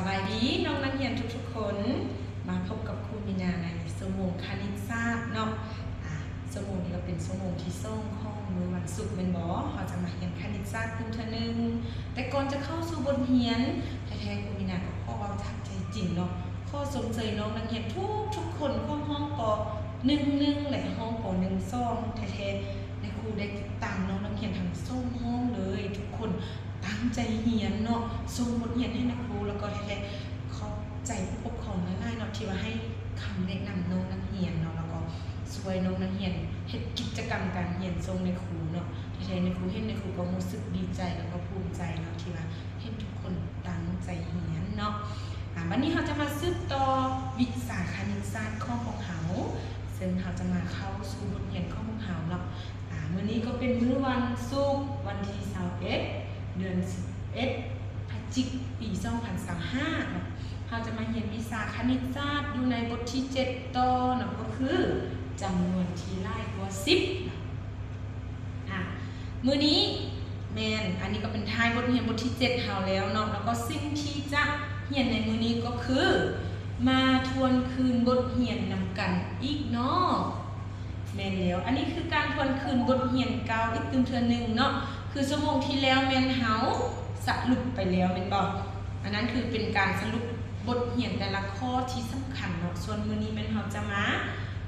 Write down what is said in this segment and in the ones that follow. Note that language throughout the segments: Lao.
ສະບາຍດີນ້ອງນັກຮຽນທຸກໆຄົນ, ມາພົບກັບຄູມີນາໃນຊົ່ວໂມງຄະນິດສາດເນາະ. ອ່າ ຊົ່ວໂມງນີ້ກໍເປັນຊົ່ວໂມງທີສອງຂອງມື້ວັນສຸກແມ່ນບໍ່? ເຮົາຈະມາຮຽນຄະນິດສາດອີກເທື່ອໜຶ່ງ. ແຕ່ກ່ອນຈະເຂົ້າສູ່ບົດຮຽນແທ້ໆ ຄູມີນາກໍຂໍເວົ້າຈາກໃຈຈິງເນາະ, ຂໍຊົມເຊີຍນ້ອງນັກຮຽນທຸກໆຄົນຂອງຫ້ອງ ປ ໜຶ່ງໜຶ່ງ ແລະ ຫ້ອງ ປ ໜຶ່ງສອງ ແທ້ໆ. ນາຍຄູໄດ້ຕິດຕາມນ້ອງນັກຮຽນທັງສອງຫ້ອງເລີຍ, ທຸກຄົນຕັ້ງໃຈຮຽນເນາະ, ສົ່ງບົດຮຽນໃຫ້ນາຍຄູ ແລ້ວກໍແທ້ໆ ຂອບໃຈຜູ້ປົກຄອງຫຼາຍໆເນາະ ທີ່ວ່າໃຫ້ຄຳແນະນຳນ້ອງນັກຮຽນເນາະ, ແລ້ວກໍຊ່ວຍນ້ອງນັກຮຽນເຮັດກິດຈະກຳການຮຽນສົ່ງນາຍຄູເນາະ. ແທ້ໆ ນາຍຄູເຫັນ ນາຍຄູກໍຮູ້ສຶກດີໃຈ ແລ້ວກໍພູມໃຈເນາະ ທີ່ວ່າເຫັນທຸກຄົນຕັ້ງໃຈຮຽນເນາະ. ອາ ບັດນີ້ເຮົາຈະມາສືບຕໍ່ວິຊາຄະນິດສາດຂອງພວກເຮົາ, ເຊິ່ງເຮົາຈະມາເຂົ້າສູ່ບົດຮຽນຂອງພວກເຮົາເນາະ. ອາ ມື້ນີ້ກໍເປັນມື້ວັນສຸກ ວັນທີຊາວເອັດ ເດືອນສິບເອັດ ພະຈິກ ປີສອງພັນຊາວຫ້າເນາະ. ເຮົາຈະມາຮຽນວິຊາຄະນິດສາດຢູ່ໃນບົດທີເຈັດຕໍ່ເນາະ, ກໍຄືຈຳນວນທີ່ຫຼາຍກວ່າສິບເນາະ. ອາ ມື້ນີ້ແມ່ນ ອັນນີ້ກໍເປັນທ້າຍບົດຮຽນບົດທີເຈັດເຮົາແລ້ວເນາະ, ແລ້ວກໍສິ່ງທີ່ຈະຮຽນໃນມື້ນີ້ກໍຄື ມາທວນຄືນບົດຮຽນນຳກັນອີກເນາະ. ແມ່ນແລ້ວ, ອັນນີ້ຄືການທວນຄືນບົດຮຽນເກົ່າອີກຕື່ມເທື່ອໜຶ່ງເນາະ, ຄືຊົ່ວໂມງທີ່ແລ້ວແມ່ນເຮົາສະຫຼຸບໄປແລ້ວແມ່ນບໍ່? ອັນນັ້ນຄືເປັນການສະຫຼຸບບົດຮຽນແຕ່ລະຂໍ້ທີ່ສຳຄັນເນາະ, ສ່ວນມື້ນີ້ແມ່ນເຮົາຈະມາ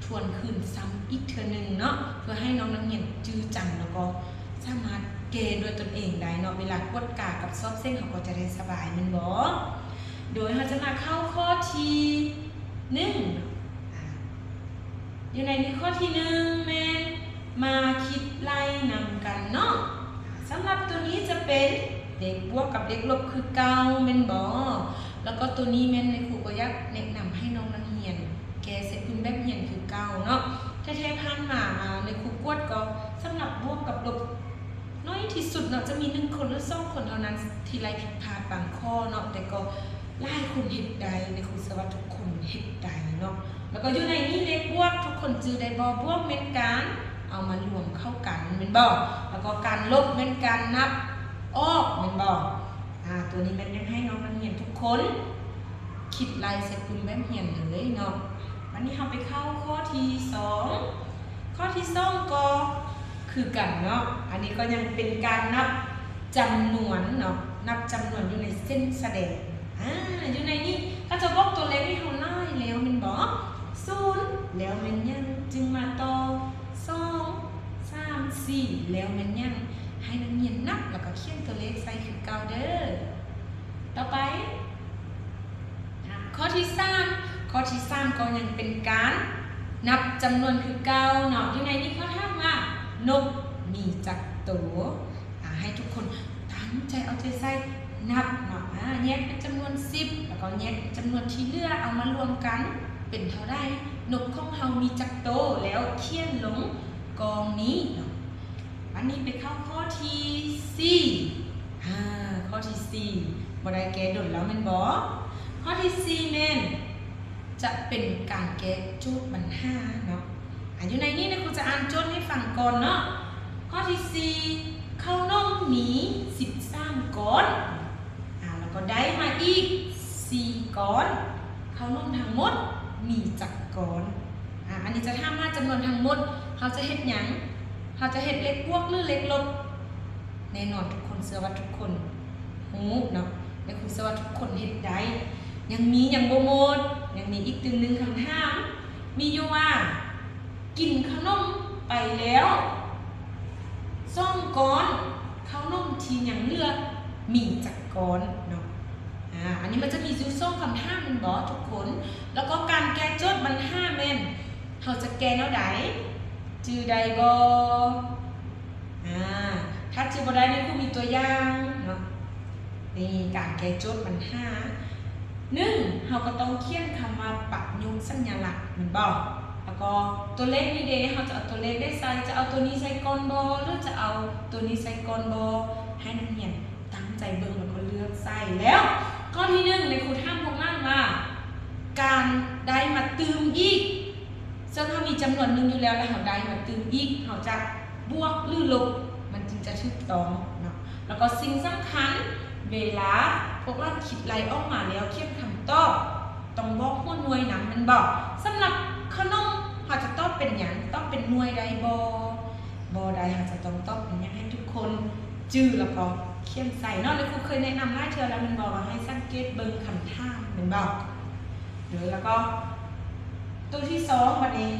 ທວນຄືນຊ້ຳອີກເທື່ອໜຶ່ງເນາະ ເພື່ອໃຫ້ນ້ອງນັກຮຽນຈື່ຈຳ ແລ້ວກໍສາມາດແກ້ດ້ວຍຕົນເອງໄດ້ເນາະ, ເວລາກວດກາກັບສອບເສັງເຮົາກໍຈະໄດ້ສະບາຍແມ່ນບໍ່? ໂດຍເຮົາຈະມາເຂົ້າຂໍ້ທີໜຶ່ງ ອາ ຢູ່ໃນຂໍ້ທີໜຶ່ງແມ່ນມາຄິດໄລ່ນຳກັນເນາະ. ສຳລັບໂຕນີ້ຈະເປັນເລກບວກກັບເລກລົບຄືເກົ່າແມ່ນບໍ່? ແລ້ວກໍໂຕນີ້ແມ່ນນາຍຄູກໍຢາກແນະນຳໃຫ້ນ້ອງນັກຮຽນແກ້ໃສ່ປຶ້ມແບບຮຽນຄືເກົ່າເນາະ. ແທ້ໆຜ່ານມາ ອາ ນາຍຄູກວດກໍສຳລັບບວກກັບລົບ ໜ້ອຍທີ່ສຸດເນາະ, ຈະມີໜຶ່ງຄົນ ຫຼື ສອງຄົນເທົ່ານັ້ນທີ່ໄລ່ຜິດພາດບາງຂໍ້ເນາະ, ແຕ່ກໍຫຼາຍຄົນເຮັດໄດ້, ນາຍຄູເຊື່ອວ່າທຸກຄົນເຮັດໄດ້ເນາະ. ແລ້ວກໍຢູ່ໃນນີ້ເລກບວກ ທຸກຄົນຈື່ໄດ້ບໍ່? ບວກແມ່ນການເອົາມາລວມເຂົ້າກັນແມ່ນບໍ່? ແລ້ວກໍການລົບແມ່ນການນັບອອກແມ່ນບໍ່? ອາ ໂຕນີ້ແມ່ນຢາກໃຫ້ນ້ອງນັກຮຽນທຸກຄົນຄິດໄລ່ໃສ່ປຶ້ມແບບຮຽນເລີຍເນາະ. ບັດນີ້ເຮົາໄປເຂົ້າຂໍ້ທີສອງ. ຂໍ້ທີສອງກໍຄືກັນເນາະ, ອັນນີ້ກໍຍັງເປັນການນັບຈຳນວນເນາະ, ນັບຈຳນວນຢູ່ໃນເສັ້ນສະແດງ. ອາ ຢູ່ໃນນີ້ເຂົາຈະບອກຕົວເລກໃຫ້ເຮົາຫຼາຍແລ້ວແມ່ນບໍ່? ສູນ ແລ້ວແມ່ນຫຍັງ? ຈຶ່ງມາຕໍ່ ສອງ ສາມ ສີ່ ແລ້ວແມ່ນຫຍັງ? ໃຫ້ນັກຮຽນນັບ ແລ້ວກໍຂຽນຕົວເລກໃສ່ຄືເກົ່າເດີ້. ຕໍ່ໄປ ອາ ຂໍ້ທີສາມ, ຂໍ້ທີສາມກໍຍັງເປັນການນັບຈຳນວນຄືເກົ່າເນາະ. ຢູ່ໃນນີ້ເຂົາຖາມວ່າ ນົກມີຈັກໂຕ? ອາ ໃຫ້ທຸກຄົນຕັ້ງໃຈເອົາໃຈໃສ່ນັບເນາະ, ອາ ແຍກເປັນຈຳນວນສິບ ແລ້ວກໍແຍກເປັນຈຳນວນທີ່ເຫຼືອ ເອົາມາລວມກັນເປັນເທົ່າໃດ? ນົກຂອງເຮົາມີຈັກໂຕ? ແລ້ວຂຽນລົງກ່ອງນີ້ເນາະ. ບັດນີ້ໄປເຂົ້າຂໍ້ທີສີ່. ອາ ຂໍ້ທີສີ່ ບໍ່ໄດ້ແກ້ດົນແລ້ວແມ່ນບໍ່? ຂໍ້ທີສີ່ແມ່ນຈະເປັນການແກ້ໂຈດບັນຫາເນາະ. ອາ ຢູ່ໃນນີ້ນະ ຄູຈະອ່ານໂຈດໃຫ້ຟັງກ່ອນເນາະ. ຂໍ້ທີສີ່ ເຂົ້າໜົມມີສິບສາມກ້ອນ. ອາ ແລ້ວກໍໄດ້ມາອີກສີ່ກ້ອນ. ເຂົ້າໜົມທັງໝົດມີຈັກກ້ອນ? ອາ ອັນນີ້ຈະຖາມວ່າຈຳນວນທັງໝົດ ເຮົາຈະເຮັດຫຍັງ? ເຮົາຈະເຮັດເລກບວກ ຫຼື ເລກລົບ? ແນ່ນອນທຸກຄົນ ເຊື່ອວ່າທຸກຄົນຮູ້ເນາະ, ແລະ ຄູເຊື່ອວ່າທຸກຄົນເຮັດໄດ້. ຍັງມີ ຍັງບໍ່ໝົດ, ຍັງມີອີກຕື່ມໜຶ່ງຄຳຖາມ ມີຢູ່ວ່າ ກິນເຂົ້າໜົມໄປແລ້ວສອງກ້ອນ, ເຂົ້າໜົມທີ່ຍັງເຫຼືອມີຈັກກ້ອນເນາະ? ອາ ອັນນີ້ມັນຈະມີຢູ່ສອງຄຳຖາມແມ່ນບໍ່ທຸກຄົນ? ແລ້ວກໍການແກ້ໂຈດບັນຫາແມ່ນເຮົາຈະແກ້ແນວໃດ? ຈື່ໄດ້ບໍ່? ອາ ຖ້າຈື່ບໍ່ໄດ້ ນີ້ຄູມີຕົວຢ່າງເນາະ. ນີ້ ການແກ້ໂຈດບັນຫາ ໜຶ່ງ ເຮົາກໍຕ້ອງຂຽນຄຳວ່າປະໂຫຍກສັນຍະລັກແມ່ນບໍ່? ແລ້ວກໍຕົວເລກນີ້ເດ ເຮົາຈະເອົາຕົວເລກໃດໃສ່? ຈະເອົາຕົວນີ້ໃສ່ກ່ອນບໍ່ ຫຼື ຈະເອົາຕົວນີ້ໃສ່ກ່ອນບໍ່? ໃຫ້ນັກຮຽນຕັ້ງໃຈເບິ່ງ ແລ້ວກໍເລືອກໃສ່. ແລ້ວຂໍ້ທີໜຶ່ງ ນາຍຄູຖາມພວກນັ້ນວ່າ ການໄດ້ມາຕື່ມອີກ ເຊິ່ງເຮົາມີຈຳນວນໜຶ່ງຢູ່ແລ້ວ ແລ້ວເຮົາໄດ້ມາຕື່ມອີກ ເຮົາຈະບວກ ຫຼື ລົບ ມັນຈຶ່ງຈະຖືກຕ້ອງເນາະ. ແລ້ວກໍສິ່ງສຳຄັນ ເວລາພວກເຮົາຄິດໄລ່ອອກມາແລ້ວ ຂຽນຄຳຕອບ ຕ້ອງບອກຫົວໜ່ວຍນຳແມ່ນບໍ່? ສຳລັບເຂົ້າໜົມ ເຮົາຈະຕອບເປັນຫຍັງ? ຕອບເປັນໜ່ວຍໄດ້ບໍ່? ບໍ່ໄດ້. ເຮົາຈະຕ້ອງຕອບເປັນຫຍັງ? ໃຫ້ທຸກຄົນຈື່ ແລ້ວກໍຂຽນໃສ່ເນາະ. ແລະ ຄູເຄີຍແນະນຳຫຼາຍເທື່ອແລ້ວແມ່ນບໍ່ ວ່າໃຫ້ສັງເກດເບິ່ງຄຳຖາມແມ່ນບໍ່? ເດີ ແລ້ວກໍໂຕທີສອງ ບັດນີ້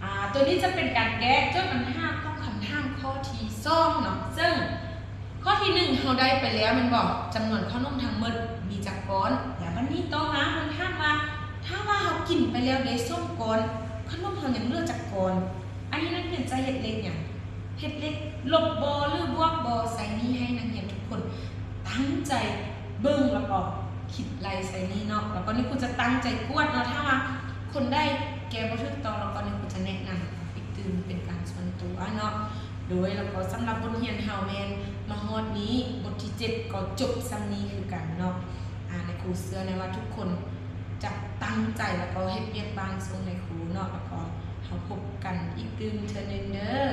ອາ ໂຕນີ້ຈະເປັນການແກ້ໂຈດບັນຫາຂອງຄຳຖາມຂໍ້ທີສອງເນາະ. ເຊິ່ງຂໍ້ທີໜຶ່ງເຮົາໄດ້ໄປແລ້ວແມ່ນບໍ່? ຈຳນວນເຂົ້າໜົມທັງໝົດມີຈັກກ້ອນ? ແລ້ວບັດນີ້ຕໍ່ມາເພິ່ນຖາມວ່າ ຖ້າວ່າເຮົາກິນໄປແລ້ວໄດ້ສອງກ້ອນ ເຂົ້າໜົມເຮົາຍັງເຫຼືອຈັກກ້ອນ? ອັນນີ້ນັກຮຽນຈະເຮັດເລກຫຍັງ? ເຮັດເລກລົບບໍ່ ຫຼື ບວກບໍ່? ໃສ່ນີ້ໃຫ້ນັກຮຽນທຸກຄົນຕັ້ງໃຈເບິ່ງ ແລ້ວກໍຄິດໄລ່ໃສ່ນີ້ເນາະ. ແລ້ວກໍນີ້ຄູຈະຕັ້ງໃຈກວດເນາະ ຖ້າວ່າຄົນໃດແກ້ບໍ່ຖືກຕ້ອງ ແລ້ວກໍນີ້ຄູຈະແນະນຳອີກຕື່ມເປັນການສ່ວນຕົວເນາະ. ໂດຍ ແລ້ວກໍສຳລັບບົດຮຽນເຮົາແມ່ນມາຮອດນີ້ ບົດທີເຈັດກໍຈົບສ່ຳນີ້ຄືກັນເນາະ. ອາ ໃນຄູເຊື່ອແນ່ວ່າທຸກຄົນຈະຕັ້ງໃຈ ແລ້ວກໍເຮັດວຽກບ້ານສົ່ງໃນຄູເນາະ. ແລ້ວກໍເຮົາພົບກັນອີກຕື່ມເທື່ອໜຶ່ງເດີ.